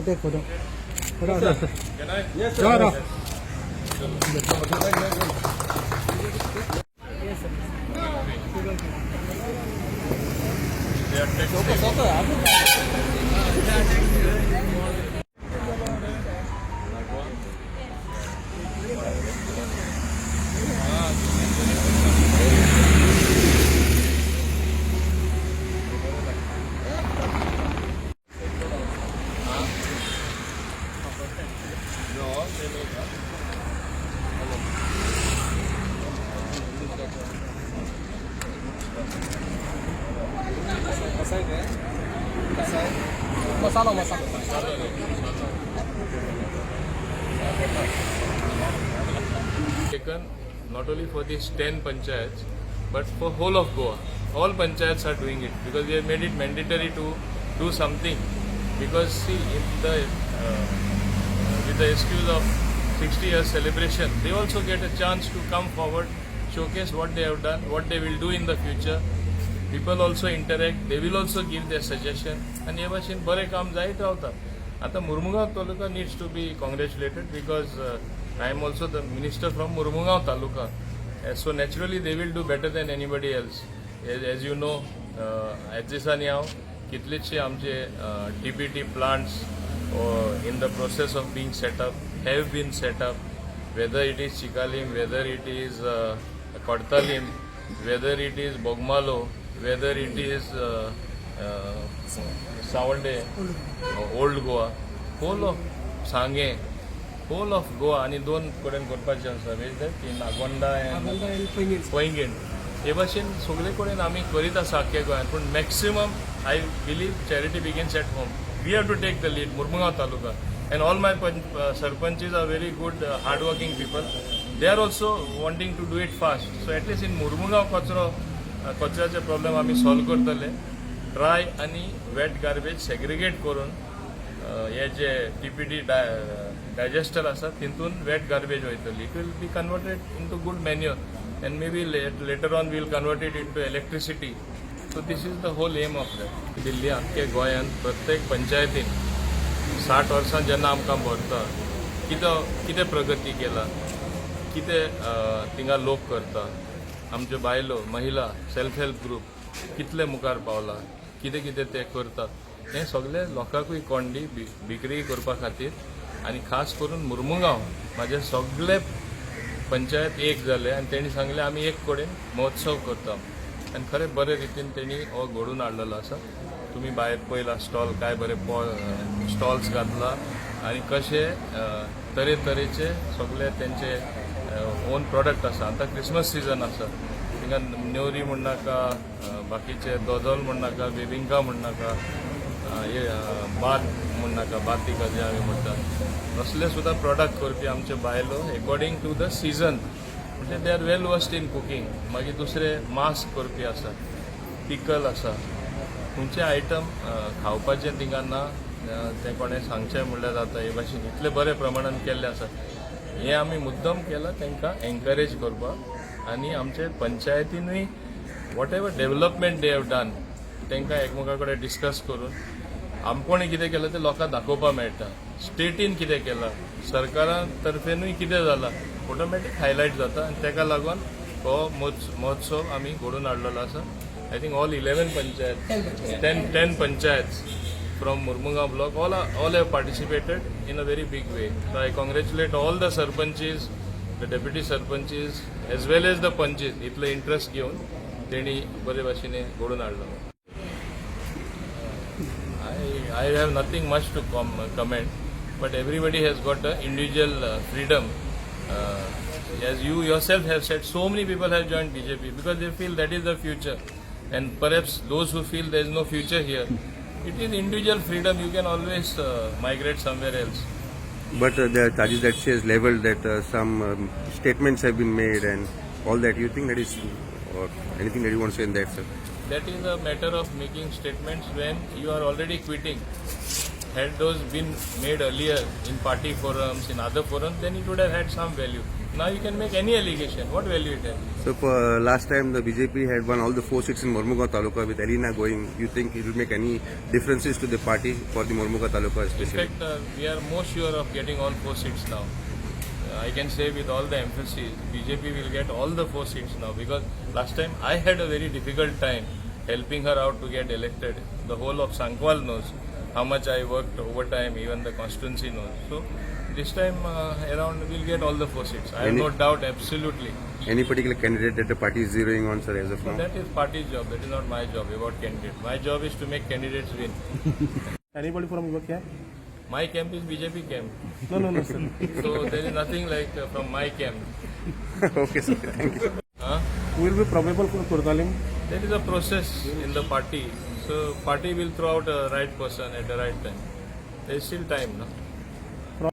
Take photo. Photo. Can I? Yes, sir. They are texting. No, they make up. Masala masala. Taken not only for these 10 panchayats but for whole of Goa. All panchayats are doing it because we have made it mandatory to do something. Because see, in the with the excuse of 60 years celebration, they also get a chance to come forward, showcase what they have done, what they will do in the future. People also interact, they will also give their suggestion आणि हे भाशेन बरें काम जायत रावता. आतां Mormugao taluka needs to be congratulated because I am also the minister from Mormugao taluka, so naturally they will do better than anybody else. As you know, ह्याच दिसांनी हांव कितलेशे आमचे TPT plants in the process of being set up, have been set up, whether it is Chicalim, whether it is Cortalim, whether it is Bogmalo, whether it is Savonda, Old Goa, whole of Sanguem, whole of Goa आनी दोन कडेन करपाचें आसा in Agonda and Poinguinim. हे भाशेन सगळे कडेन आमी करीत आसा आख्ख्या गोंयांत, पूण maximum I believe charity begins at home. We have to take the lead. Mormugao taluka and all my sarpanches are very good, hard working people. They are also wanting to do it fast. So at least in Mormugao कचरो, कचऱ्याचे problem आमी solve करतले. Dry आनी weight garbage segregate करून हे जे TPD disaster आसा तितून weight garbage वयतली. It will be converted into good manure and maybe later on we'll convert it into electricity. So this is the whole aim of that. दिल्ली आख्खे गोंयांत प्रत्येक पंचायतीन 60 वर्सां जेन्ना आमकां भरता, कितें कितें प्रगती केला, कितें थिंगा लोक करता, आमच्यो बायलो, महिला सेल्फ हेल्प ग्रूप कितले मुखार पावला, कितें कितें ते करता, हें सगळें लोकांकूय कोंडी बिक्री करपा खातीर. आनी खास करून मुर्मुगांव म्हाजे सगळे पंचायत एक जाले आनी तेणी सांगलें आमी एक कडेन महोत्सव करता आनी खरें बरे रितीन तेणी हो घडोवन हाडलेलो आसा. तुमी भायर पयला स्टॉल, काय बरे स्टॉल्स घातला आनी कशे तरेतरेचे सगळे तेंचे ओन प्रोडक्ट आसा. आतां क्रिसमस सिजन आसा, थिंगा नेवरी म्हणनाका, बाकीचे दोदोल म्हणनाका, बेबिंका म्हणनाका, हे भात म्हणनाका, बातिका जे आमी म्हणटात, असले सुद्दां प्रोडक्ट करपी आमचे बायलो एकोर्डिंग टू the season, म्हणजे they are well versed in cooking. मागीर दुसरे मास्क करपी आसा, पिकल आसा, खंयचे आयटम खावपाचें थिंगा ना, तें कोणें सांगचें म्हणल्यार जाता. हे भाशेन इतले बरे प्रमाणान केल्लें आसा. हें आमी मुद्दम केलां तांकां एनकरेज करपाक आनी आमचे पंचायतीनूय whatever development they have done तांकां एकमेका कडेन डिस्कस करून आमकोणी कितें केलां तें लोकांक दाखोवपाक मेळटा. स्टेटीन कितें केलां, सरकारा तर्फेनूय कितें जालां, ऑटोमॅटीक हायलायट जाता आनी ताका लागून हो महोत्सव आमी घडोवन हाडलेलो आसा. I think all 11 panchayat, 10 panchayat from Mormugao block, all have participated in a very big way. So I congratulate all the sarpanches, the deputy sarpanches as well as the panches. इतले इंट्रस्ट घेवन तेणी बरे भाशेन घडोवन हाडलो. I have nothing much to comment, but everybody has got a individual freedom. As you yourself have said, so many people have joined BJP because they feel that is the future. And perhaps those who feel there is no future here, it is individual freedom. You can always migrate somewhere else. But the charges that she has leveled, that some statements have been made and all that, you think that is, or anything that you want to say in that, sir? That is a matter of making statements when you are already quitting. Had those been made earlier in party forums, in other forums, then it would have had some value. Now you can make any allegation. What value it has? So for last time the BJP had won all the four seats in Mormugao Taluka with Elena going. You think it will make any differences to the party for the Mormugao Taluka In especially? fact, we are more sure of getting all four seats now. I can say with all the emphasis, BJP will get all the four seats now because last time I had a very difficult time helping her out to get elected. The whole of Sankwal knows how much I worked overtime, even the constituency knows. So this time around we'll get all the four seats. I have no doubt, absolutely. Any particular candidate that the party is zeroing on, sir, as of now? That is party's job. That is not my job about candidate. My job is to make candidates win. Anybody from your camp? My camp is BJP camp. No, sir. So there is nothing like from my camp. Okay, sir. Thank you. Huh? Who will be probable for Cortalim? There is a process in the party. So party will throw out a right person at the right time. There is still time, no?